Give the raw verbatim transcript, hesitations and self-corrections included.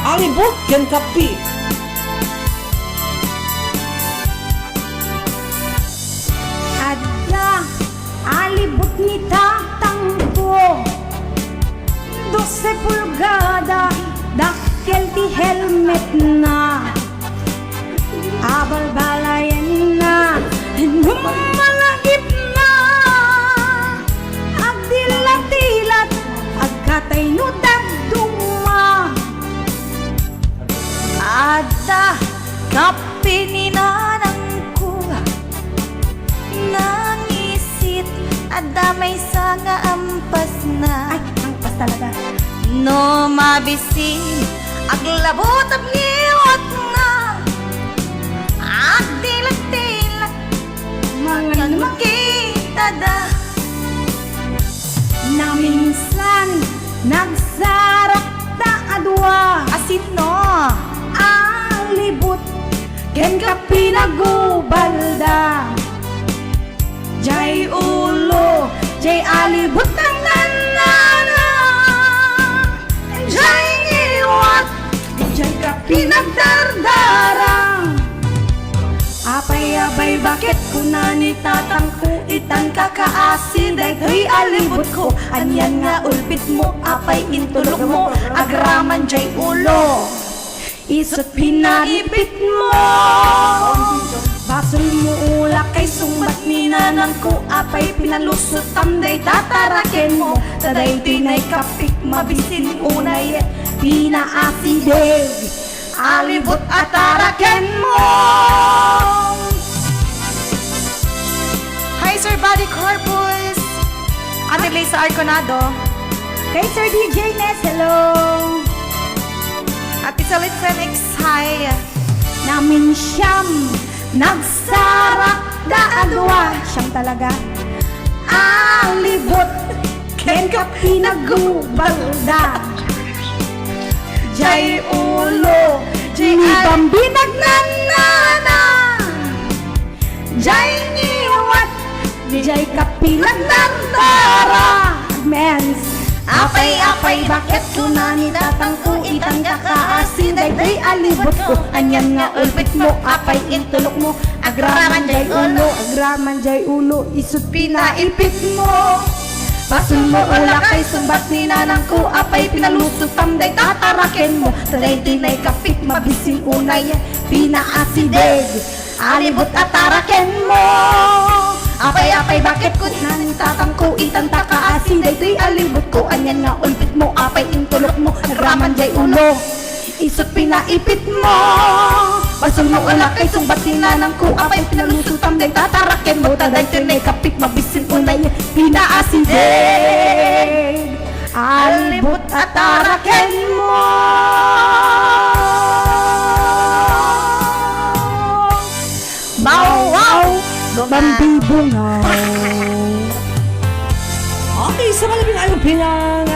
Alibut ken kapi. Adda alibut ni tatangko, dose pulgada, dakkel ti helmetna. Abalbalayenna, no malagipna, agdilatilat, agkatay no dadduma. Adda kapi ni nanangko, nangisit, adda maysa nga ampasna. Ay, ampas talaga. No mabisin, aglabut, agngiwatna, agdilagdilag, mangan makitada. Naminsan, nagsarakta a dua. Asino? Alibut ken kapi nagubalda. Jay ulo, jay alibut nangnanana. Jay ngiwat, jay kapi nagdardara. Apay, apay, baket kuna ni tatangko, itan ka kaasi daytoy alibutko. Anian nga ulpitmo, apay intulokmo, agraman jay ulo. Isut pinaipitmo. Basolmo ulakay sungbat ni nanangko, apay pinalusotam dayta tarakenmo. Ta daytoy naikapik mabisin unay pinaasidig. Alibut a tarakenmo. Hi, Sir Buddy Corpus. Ate Lisa Arconado. Kay Sir D J Nes, hello. Ate Salit Phoenix, hi. Naminsan, nagsarakta a dua. Siyam talaga. Alibut, ken kapi nagubalda. Jay ulo, jay ni al- Bambi nagnanana. Jay ngiwat, jay kapi nagdardara. Mens. Apay, apay, baket kuna ni tatangko, itan ka kaasi daytoy alibutko. Anian nga ulpitmo, apay intulokmo, agraman jay ulo, agraman jay ulo, isut pinaipitmo. Basolmo ulakay sungbat ni nanangko, apay pinalusotam dayta tarakenmo. Ta daytoy naikapik mabisin unay pinaasidig. Alibut a tarakenmo. Apay, apay, baket kuna ni tatangko, itan ta kaasi daytoy alibutko. Anian nga ulpitmo, apay intulokmo, agraman jay ulo, isut pinaipitmo. Basolmo ulakay sungbat ni nanangko, apay pinalusotam dayta tarakenmo. Ta daytoy naikapik mabisin unay pinaasidig. Alibut a tarakenmo. Bawaw, Bambi bungaw. Okay, sa malabing alupinang